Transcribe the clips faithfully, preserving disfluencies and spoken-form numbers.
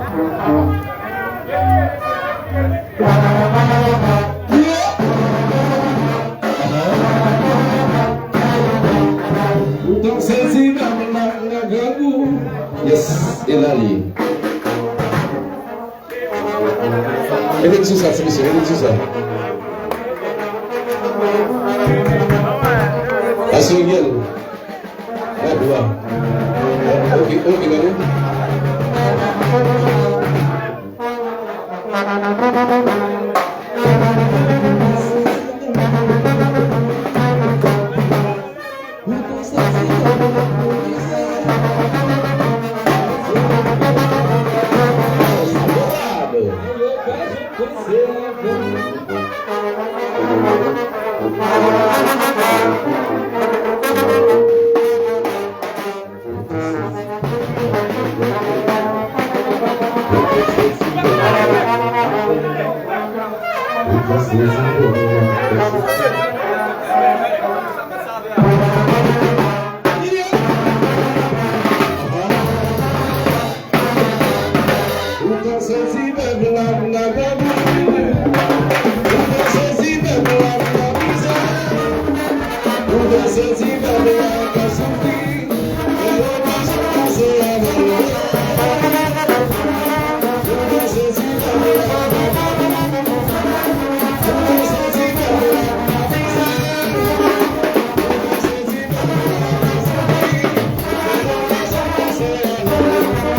Ou tann sezi dam la nan grangou. Yes, e la li ye. Mete m sou sa, ti mesye, mete m sou sa. Asye w byen. Nèg la. Ok, ok, gade. Ou ka sezi pèp la nan grangou. Ou ka sezi pèp la nan mizè. Ou ka sezi pèp la ka soufri. Men yo pa janm panse avè yo. Ou ka sezi pèp la nan grangou. Ou ka sezi pèp la nan mizè. Ou ka sezi pèp la nan soufri.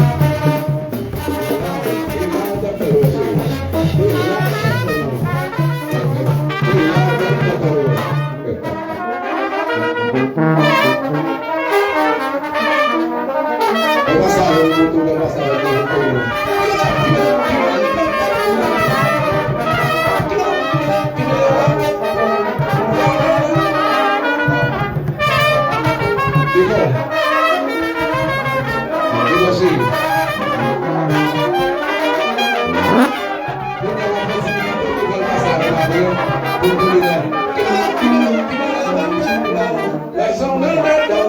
Kounye a, w ap fè ti pito pou fè l pase avè l apre. Pou l konnen la. Ki bagay, ki bagay, ki bagay, ki bagay, ki bagay. Lè sa w nan lè dan.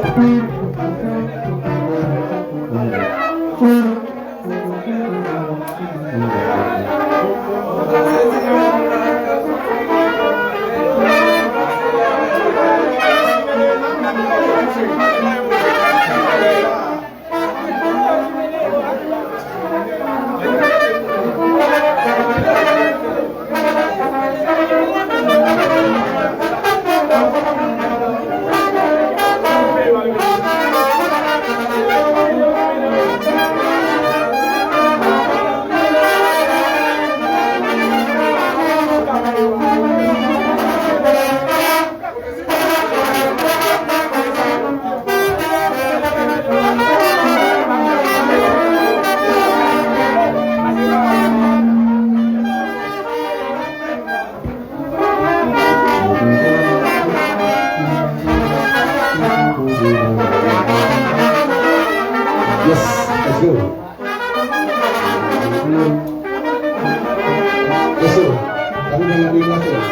Yes, let's go. Yes, sir. Happy birthday, Black Friday.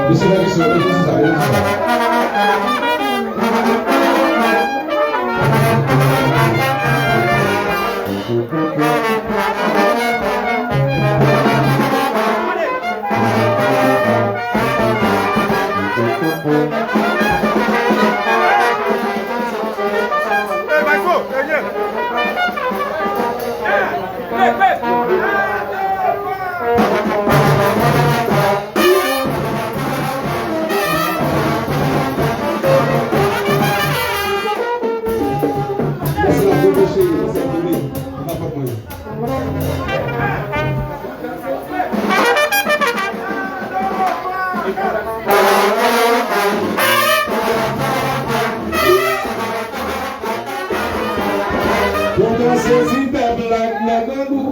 Yes, sir, yes, sir. Yes, sir, yes, sir. Pou nou sezi pèp la nan grangou.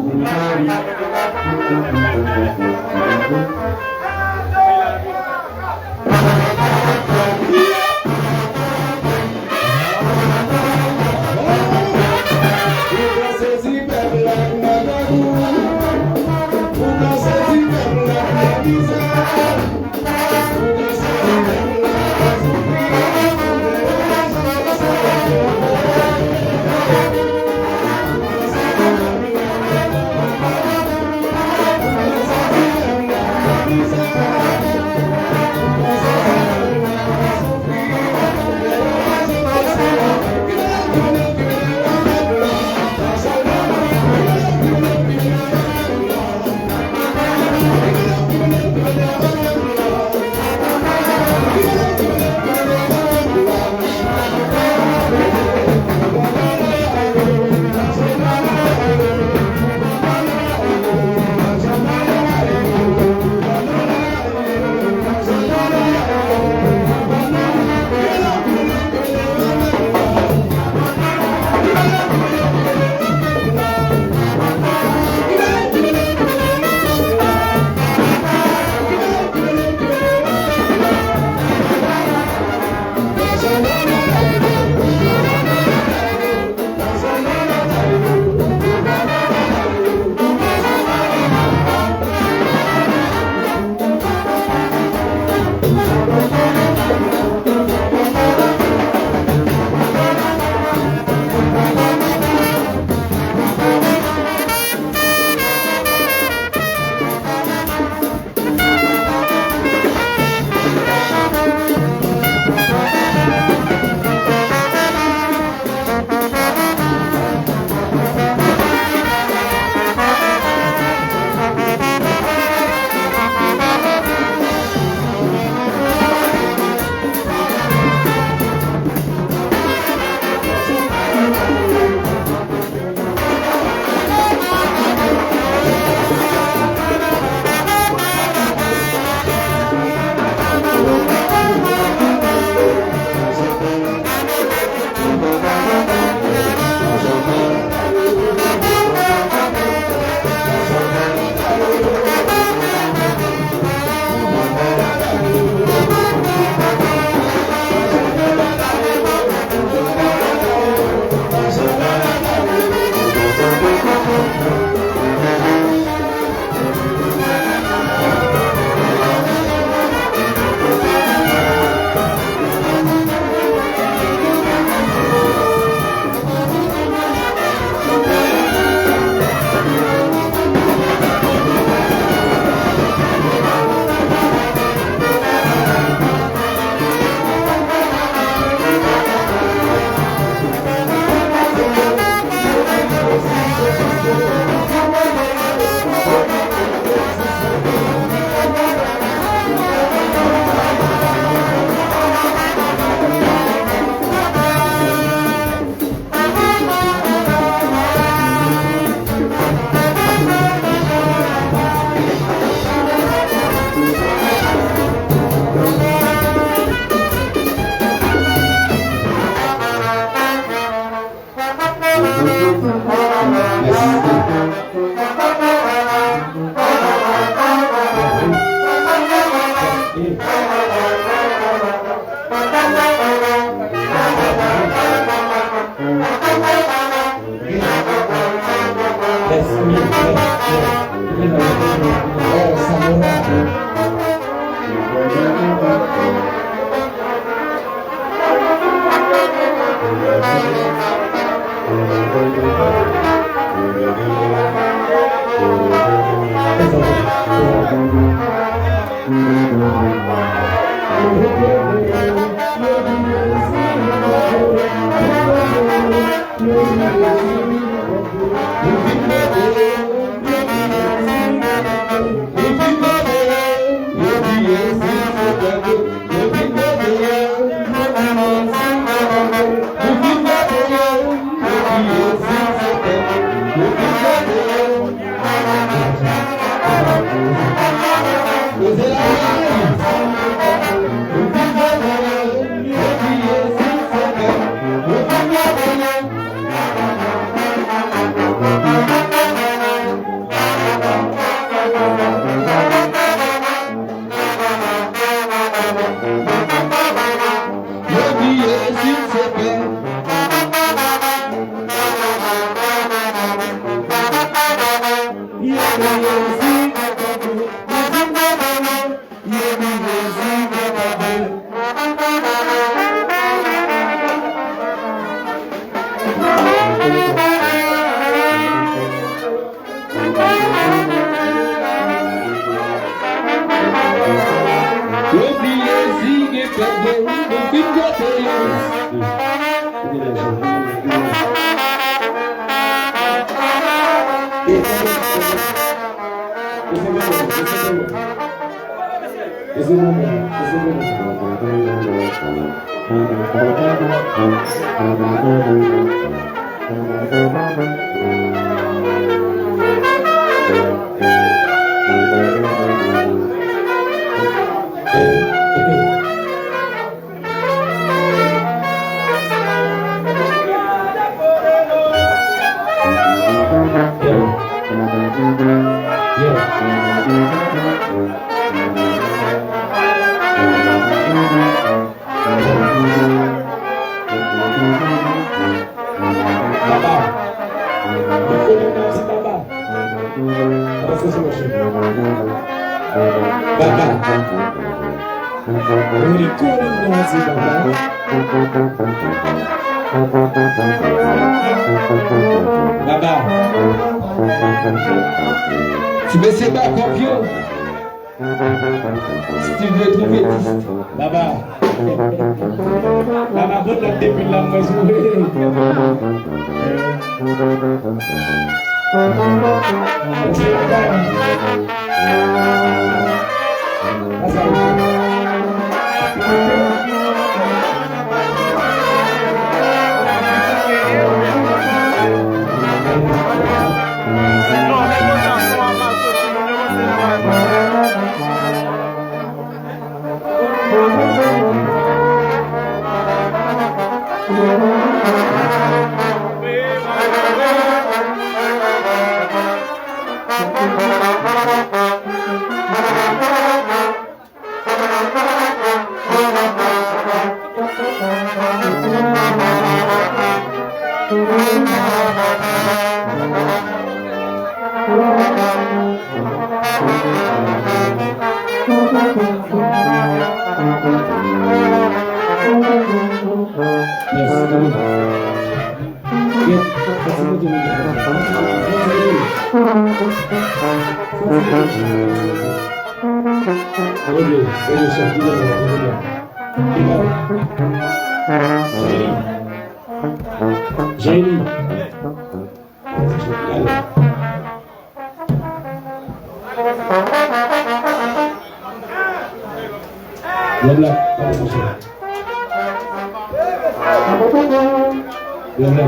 Baba. Baba. Ti mesye bakòp yo. Steve le trompettiste. Baba. Baba, bon lòt depi la mwen joure. Jeni. Jeni. Jeni. Love la, pa de mouche. Love la.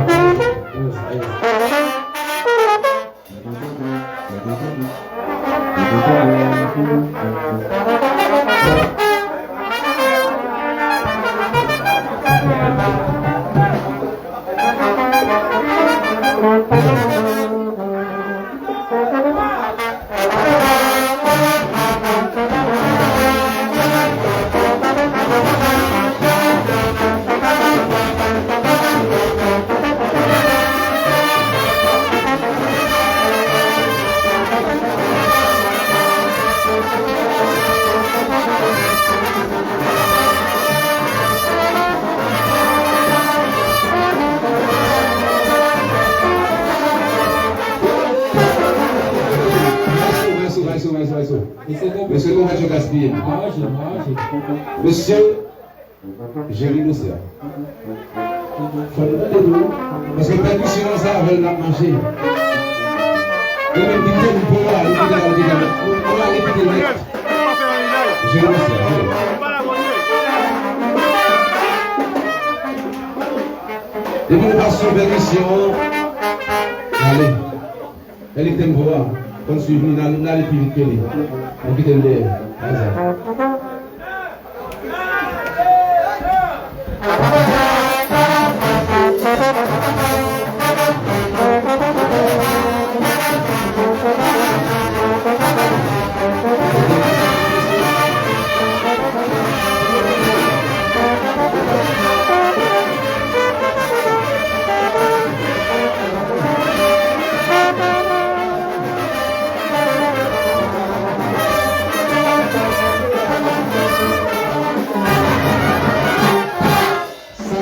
Mesye, konprann yo gaspiye. Mesye, jere dosye a. Fò nou tande tou, paske pèkisyon an se avè l n ap mache. Li menm ki tempo a, li ki ta, li ki ta. Nou, nou ale kite nèt. Jere dosye a, jere. Depi nou pa sou pèkisyon an, ale. Elite Nouvo a, konn swiv li, n al, n ale pi vit ke li. Nou kite l dèyè. Aza. Sa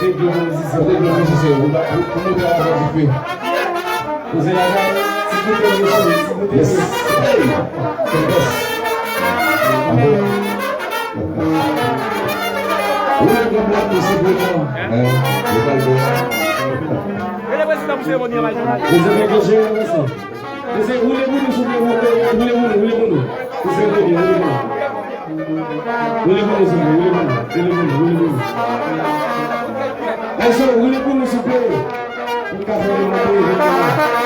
de gwo mizisyen, de gwo mizisyen. Pou, pou, pou moute anvan dife. Poze la, ti koute mesye, ti koute mesye. Hey! Se bèst. Wi, granm la, tout senpleman. Hein? Yo pral byen. Mesye, deklanje, mesye. Mesye, woule pou nou, souple, woule, woule pou nou, woule pou nou. Mesye, woule, woule pou nou. Woule pou nou, souple, woule pou nou, woule pou nou, woule pou nou. Elson, woule pou nou, souple. Pou n ka fè yon moute, evenman.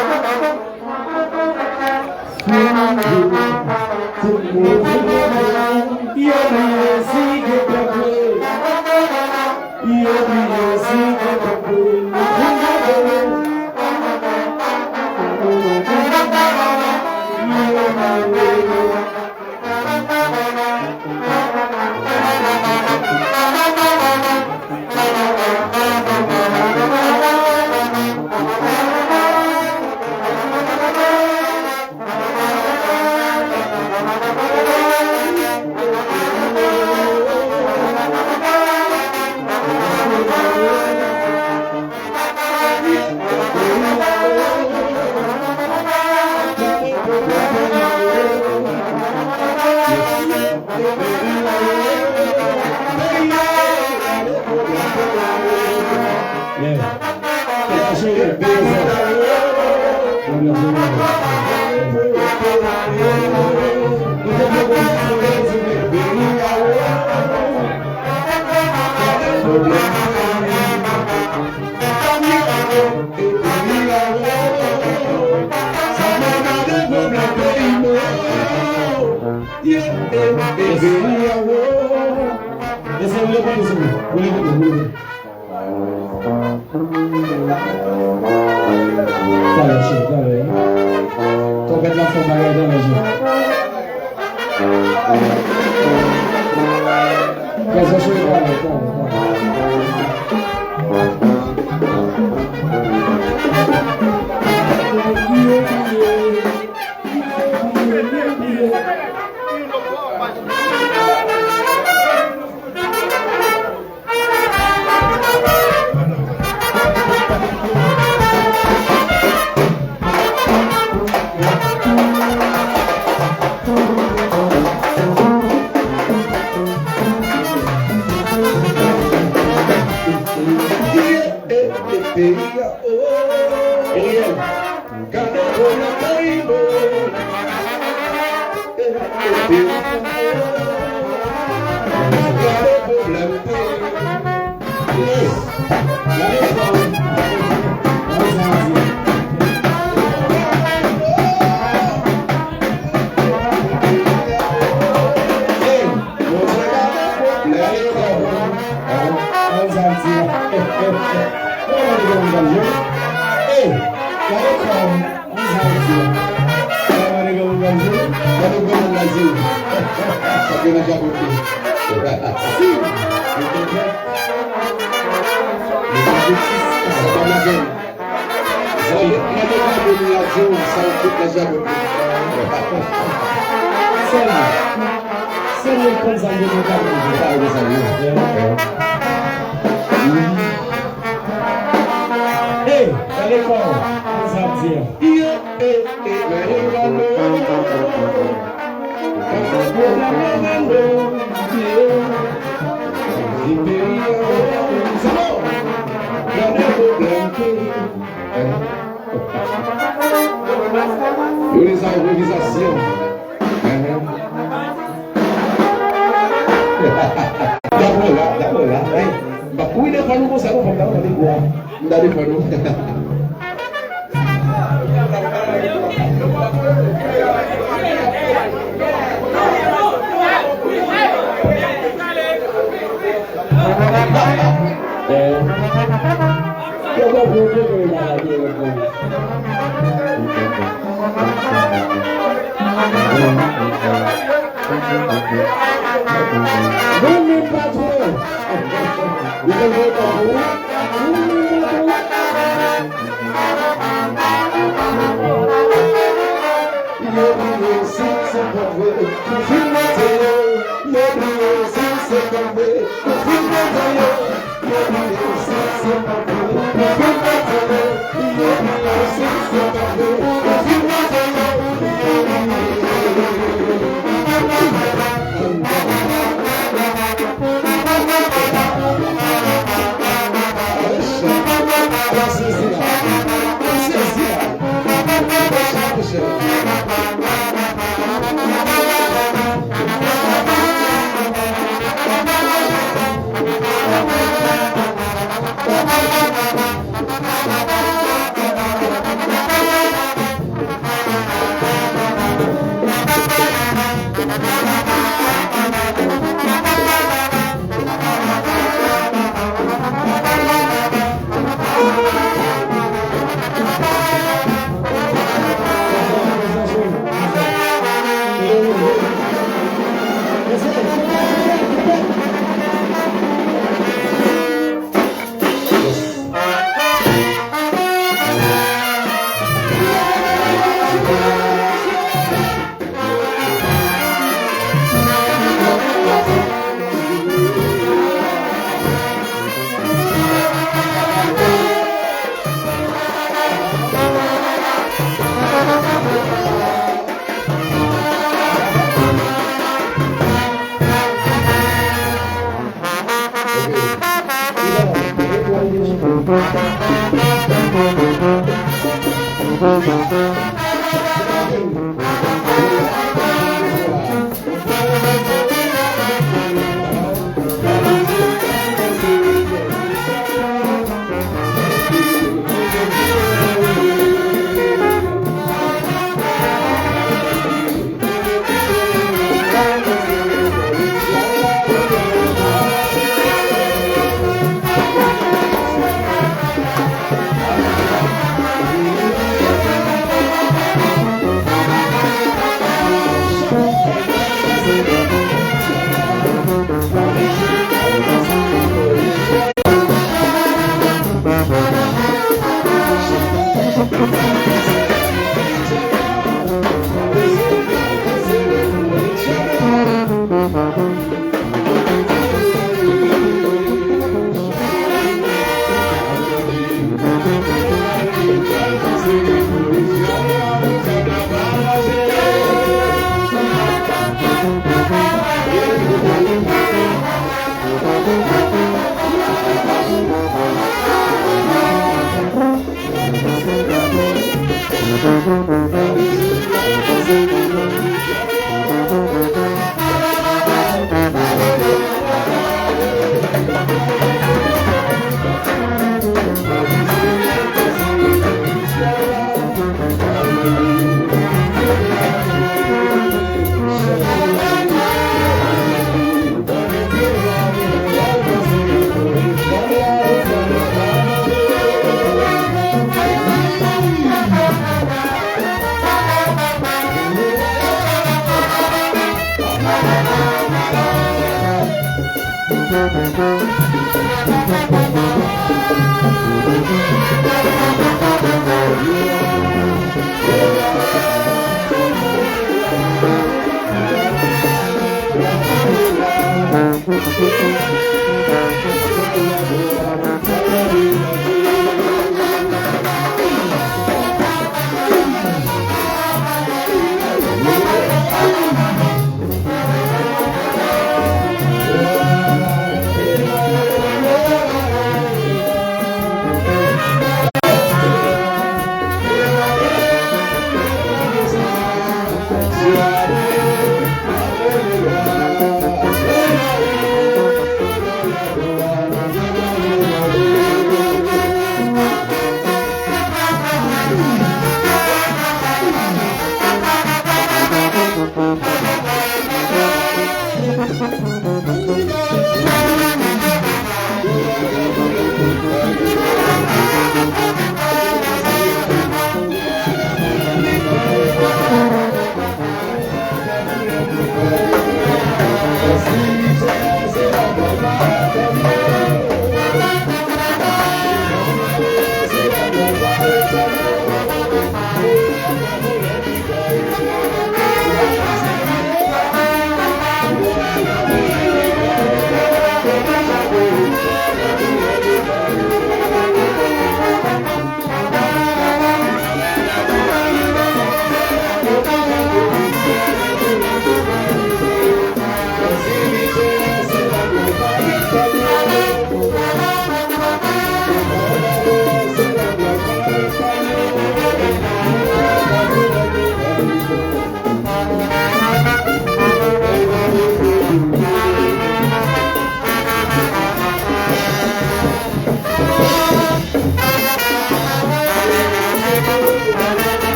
Mesye, woule pou nou, souple. Woule pou nou, woule pou nou. Talè, cheri, talè, wi. Twonpèt la fè bagay talè, cheri. Prezan, cheri, talè, talè, talè. Gade pwoblèm peyi. Gade fanm. Gade sa di. Hey, Bondye gade pwoblèm peyi. Gade sa di. Gade fanm. Hey, gade fanm. Gade granmoun nan di, gade granmoun nan di. Sa gen nan jabote. Si. Li pa betiz, sa pa blagen. Zanmi, gade granmoun nan di, sa ou fout nan jabote. Sèl, sèl mwen konn sa m bezwen gade. Sa ou bezwen gade. Hey, gade kò, konn sa m di. Yo di sa enpwovizasyon. Dabò la, dabò la. Hey, m pa kouri defann nou konsa non, fò m ta defann nou. M ta defann nou. Bon, men patwon. Ou konn jwe tanbou? Yo bliye si se pa vre, konfime yo. Yo bliye si se pa vre, konfime yo.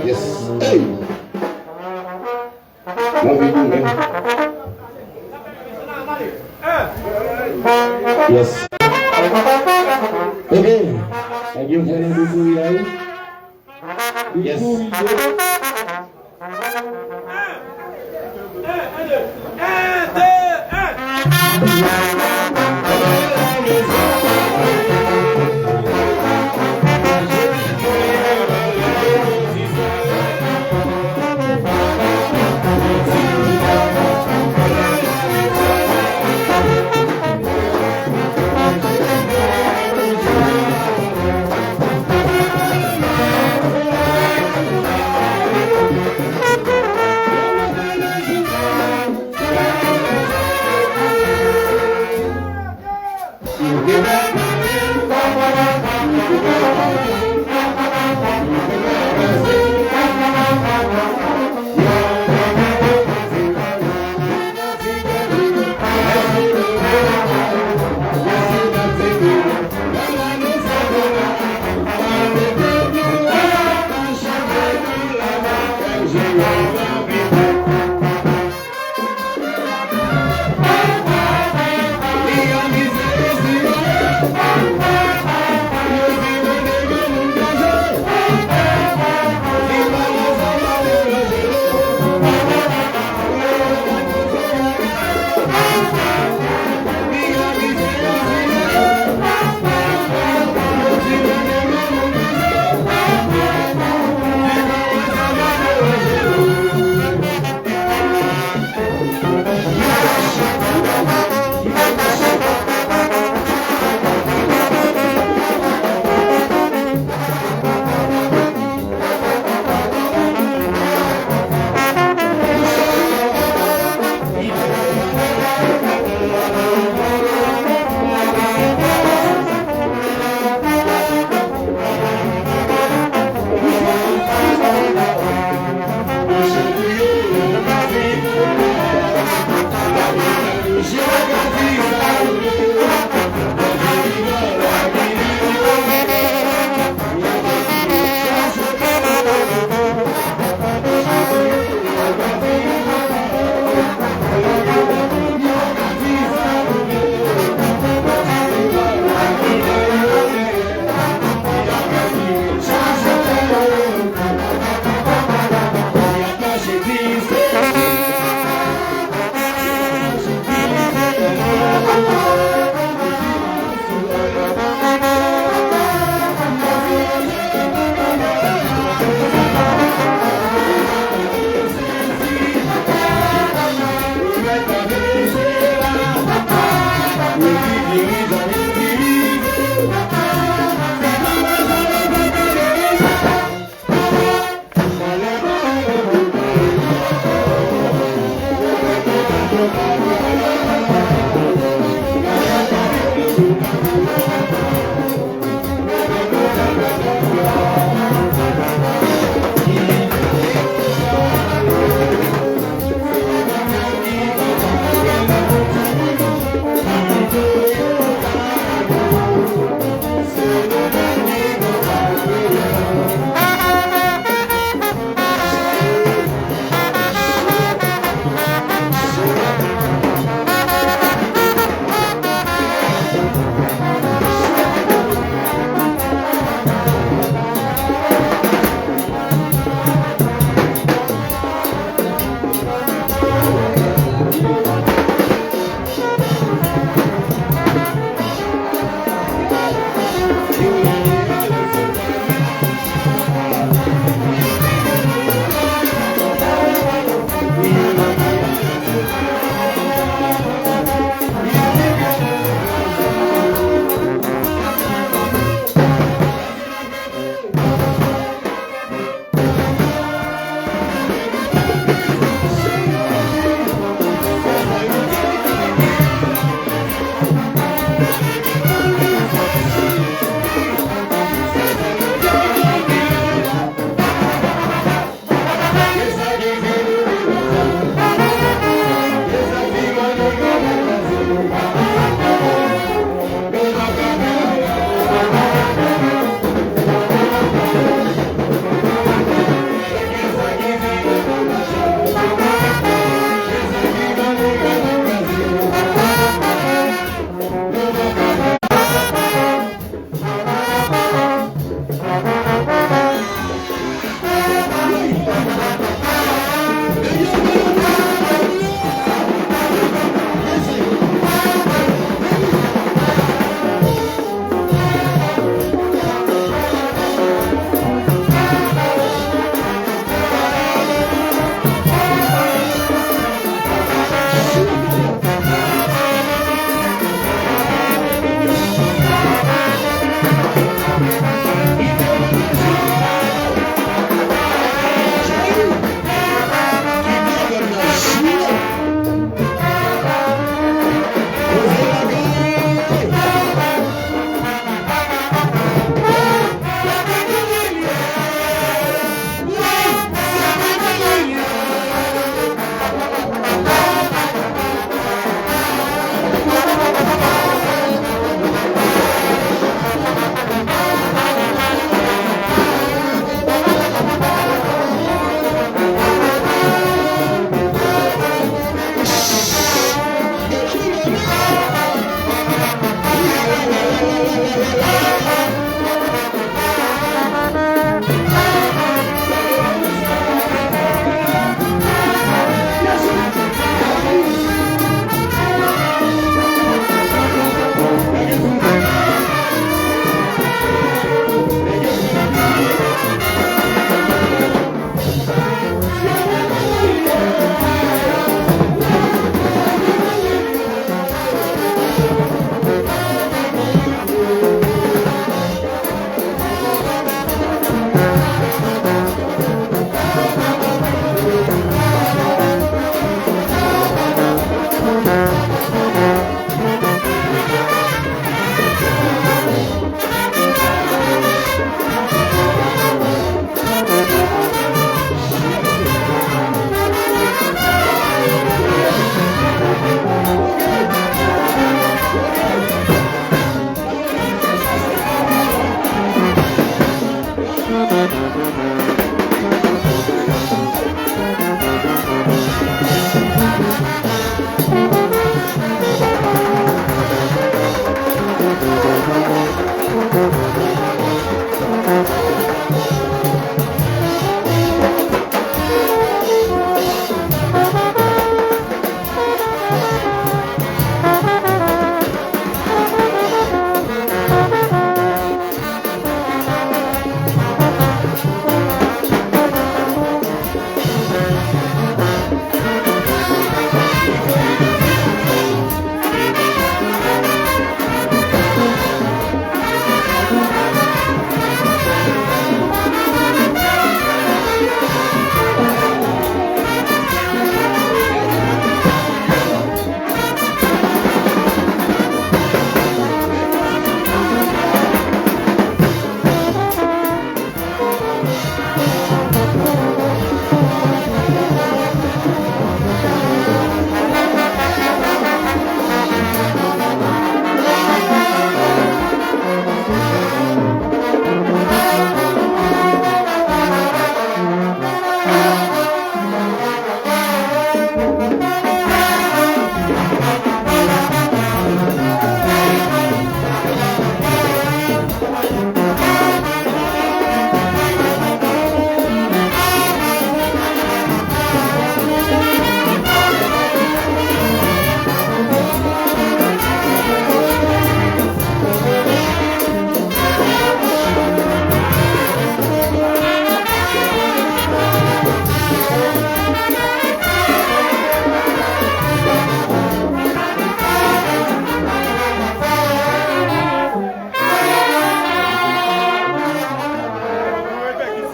Yes. Hey! Mwen vin mwen. Yes. Ok. Nèg yo fè nan de kouri la, wi. Yes.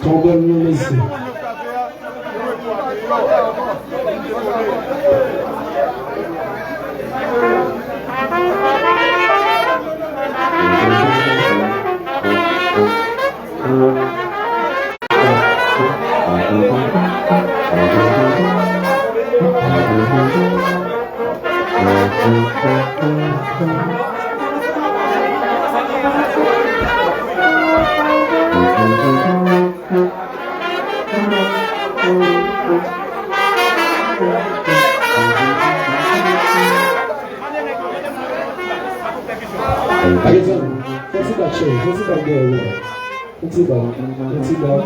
Yon bon nou mesye. Fè ti bak, cheri, fè ti bak dèyè yo. Fè ti bak, fè ti bak.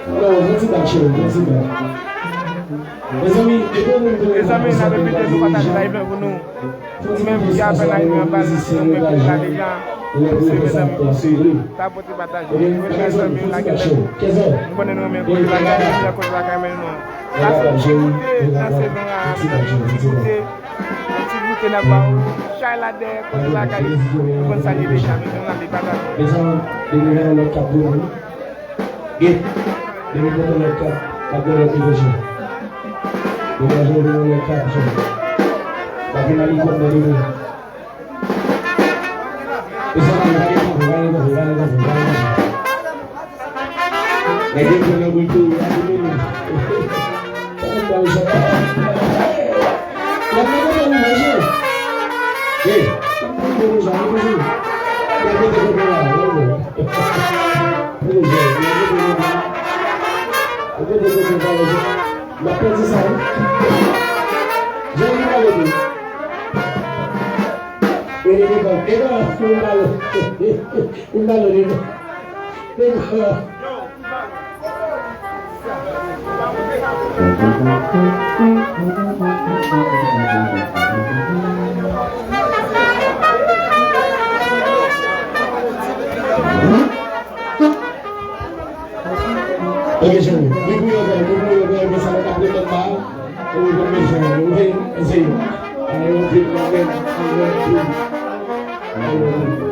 Non, fè ti bak, cheri, fè ti bak. Mezanmi, depi yon moun vle... Mezanmi, n ap envite nou pataje live lan pou nou. Ou menm ki apèn arive anba, nou se yon menm ki la deja. Nou se mezanmi. Tapote pataje. Mezanmi, lage like. Nou konnen nou renmen koze lakay, nou renmen koze lakay, men nou. Sa se yon ti goute nan sezon an, mezanmi. Ti goute. Yon ti goute n ap ba ou. Chay la dèyè koze lakay. Nou konn sa l ye deja, mezanmi, n ap pataje. Mezanmi, depi yon lòt k ap vini. Gen. Depi pote lòt k ap, k ap gen lòt nivo jwe. Depi yon jwe, depi yon lòt k ap jwe. Papi Malikòn nan nivo. Mezanmi, gade kanpe, gade kanpe, gade kanpe, gade kanpe. Nèg yo pran nan boul tou, gade nou. Gade kanpe, gade kanpe, gade kanpe. Hey! Gade kanpe, gade kanpe. Gade kanpe, gade kanpe. Gade kanpe, gade kanpe. Gade kanpe, gade kanpe. M ap pèdi sa wi. Jan li pale tou. E li devan, devan, m bale. M bale devan. Devan. Ok, cheri. Li pou yo fè, li pou yo fè, men sa nou t ap remèt ba ou. Ou rekonn men cheri, ok? Eseye. Ale, yon pil nan men, ale, yon pil. Ale, yon pil.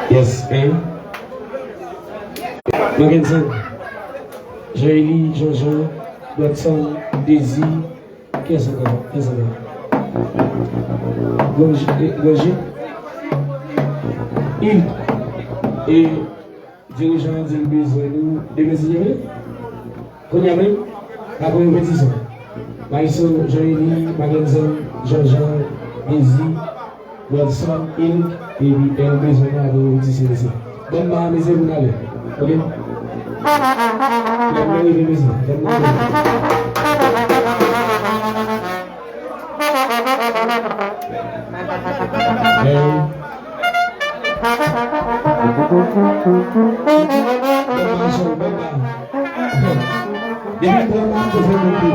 Yes, hein? Mackenson, Jean-Élie, Jean-Jean, Godson, Désir, kiyès ankò? Kiyès ankò? Roger, eh, Roger? Il. E dirijan an di l bezwen nou demen si Dye vle. Kounye a menm, apre repetisyon, Maestro Jean-Élie, Mackenson, Jean-Jean, Désir, Godson, Ilk, epi L bezwen nou apre repetisyon, mesye. Ban m ba a mesye pou n ale. Ok? Lè m nan rive, mesye. Lè m nan rive. Hey. Depi pran la, te fè moun pi.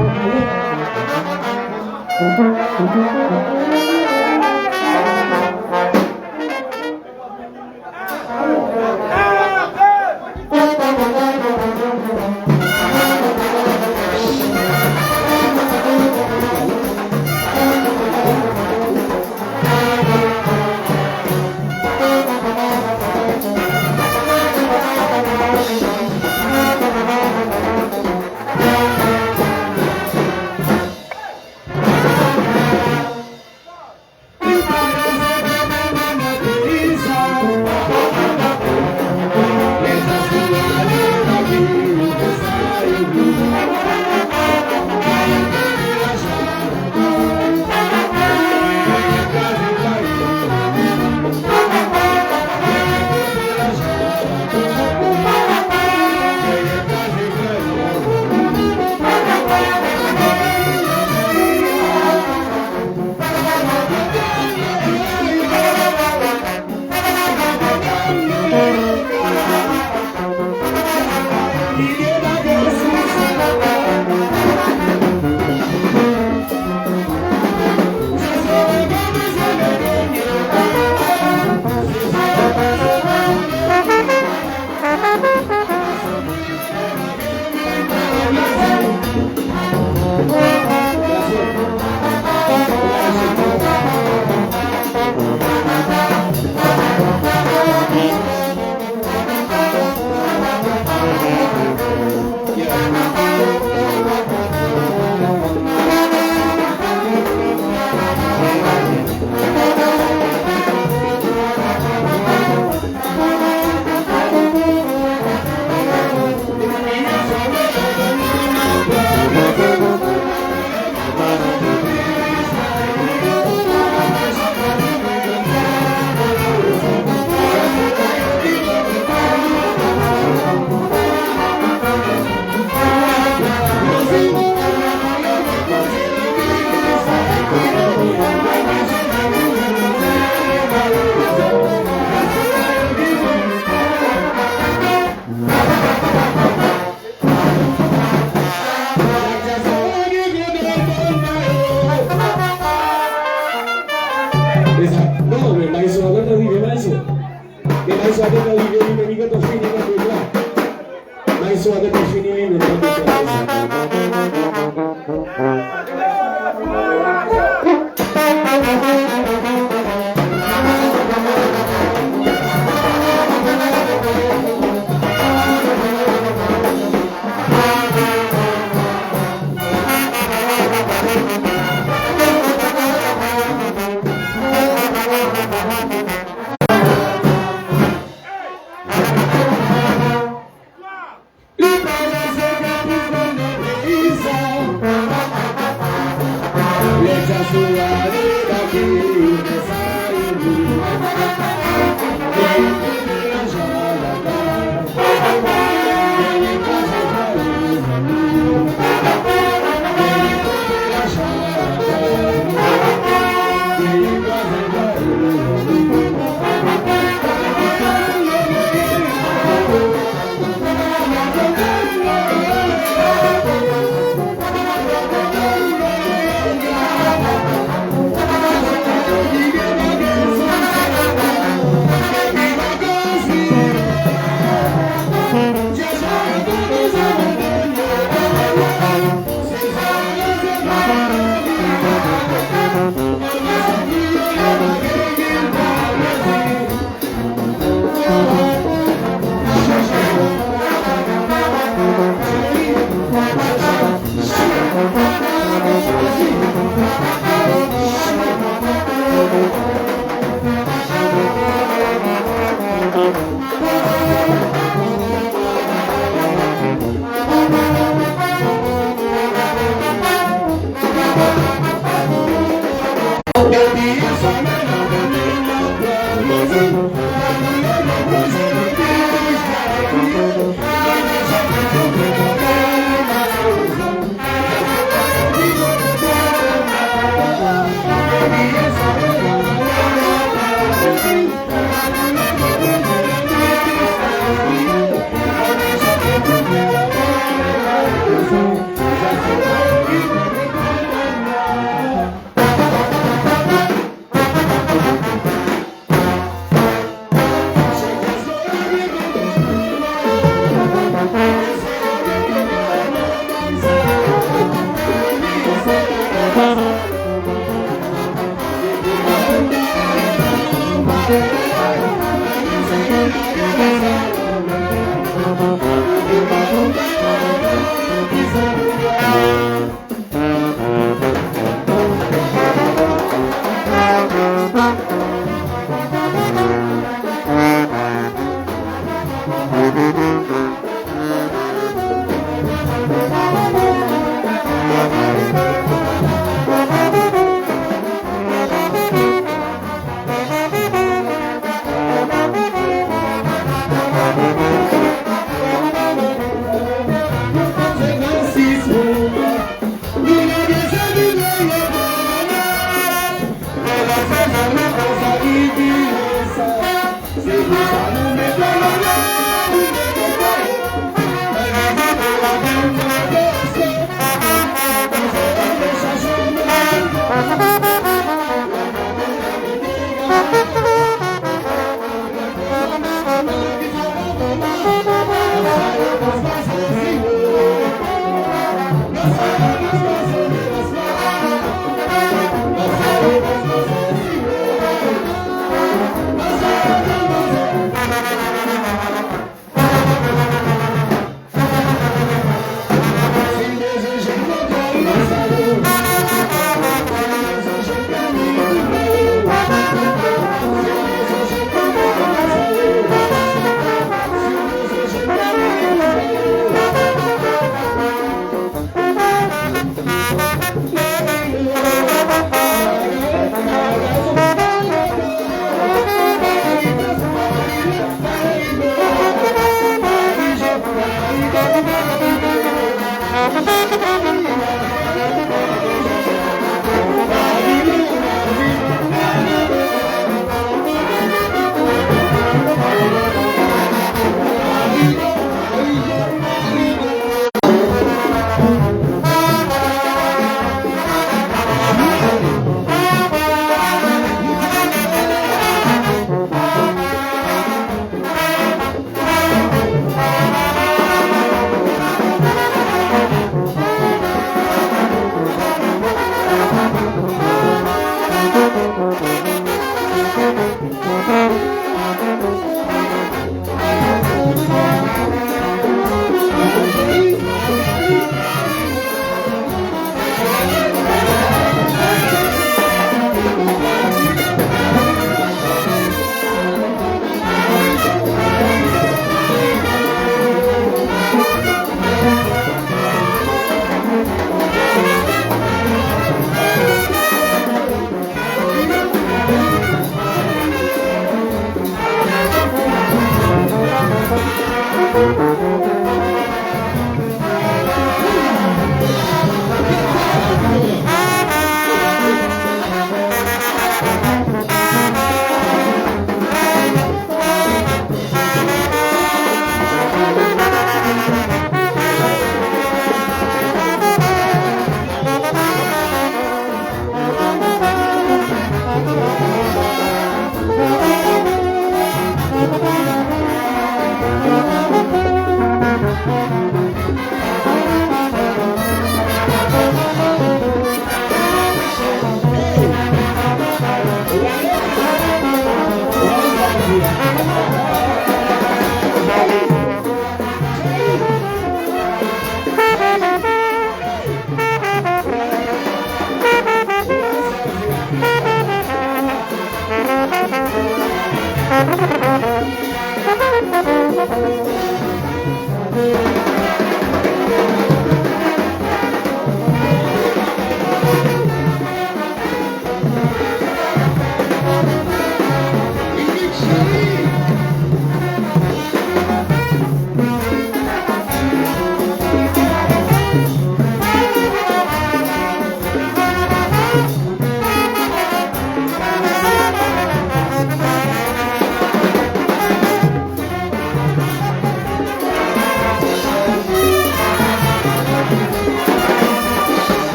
Maestro a gentan rive li menm, li gentan fini nan bèt la. Maestro a gentan fini li menm nan bèt la.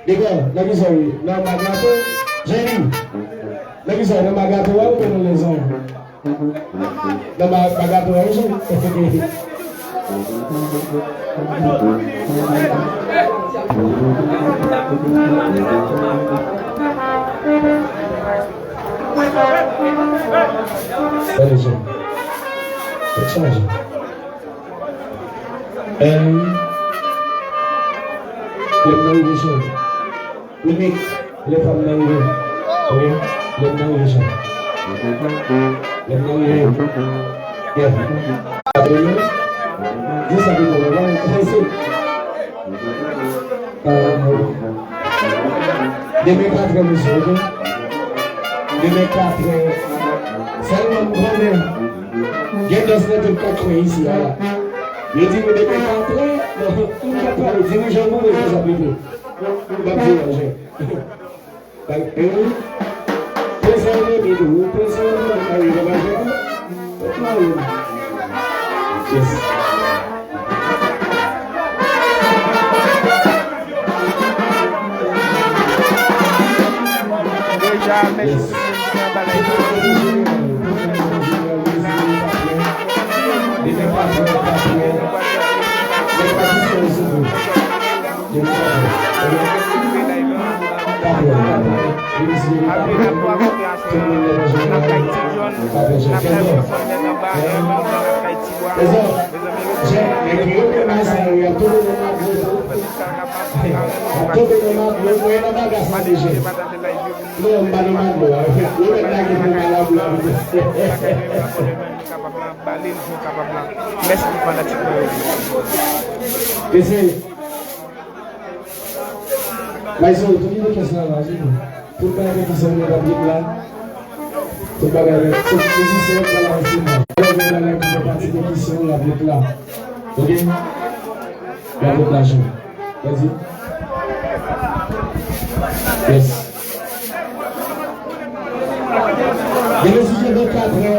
Dega, nan kisa wi? Nan magato? Jenny, nan kisa? Nan magato a oubyen nan lezon? Nan ma-, magato a wi, Jenny. Gade Jenny. Tèt chaje. Èn. Lè m nan rive chan. Remix, lè fanm nan rive. Ok? Lè m nan rive chan. Lè m nan rive. Yeah. Apre nou, di sa ki bon, bon, bon. Demen katrè, mesye, ok? Demen katrè. Sèlman m konnen gen dans nan tout katrè isi a la. Yo di nou demen katrè, non, m pa pale, dirijan boure, se sa plito. M ap di manje. Bay, eh, prezan nan men nou, prezan nan men nou, pa jwe. Yes. Deja, mèsi. Yes. Apre n ap pran konfyans nan, n ap kay Ti John, n ap kay Ti John, n ap kay Ti John, n ap kay Ti John. Mezanmi, nou fè live la, nou fè live la, nou fè tout sa n ap fè, n ap fè tout sa n ap fè. Pataje, pataje live yo. Non, m pa nan maglo a. Yo mèt lage pou m pa labou a. Bagay yo, yo pa pwoblèm, nou kapab la, bale l jan w kapab la. Mèsi pou fanatik mwen yo. Mesye, Mayzo, tou ki nan kès la, la, di nou. Tout bagay ki sòti nan pablik la, tout bagay la, tout mizisyen yo pral ansanm. Lè gen bagay ki fè pati de kesyon la, pablik la. Ok? Bravo, Clash. Vas-y. Yes. Gen mizisyen de katrè.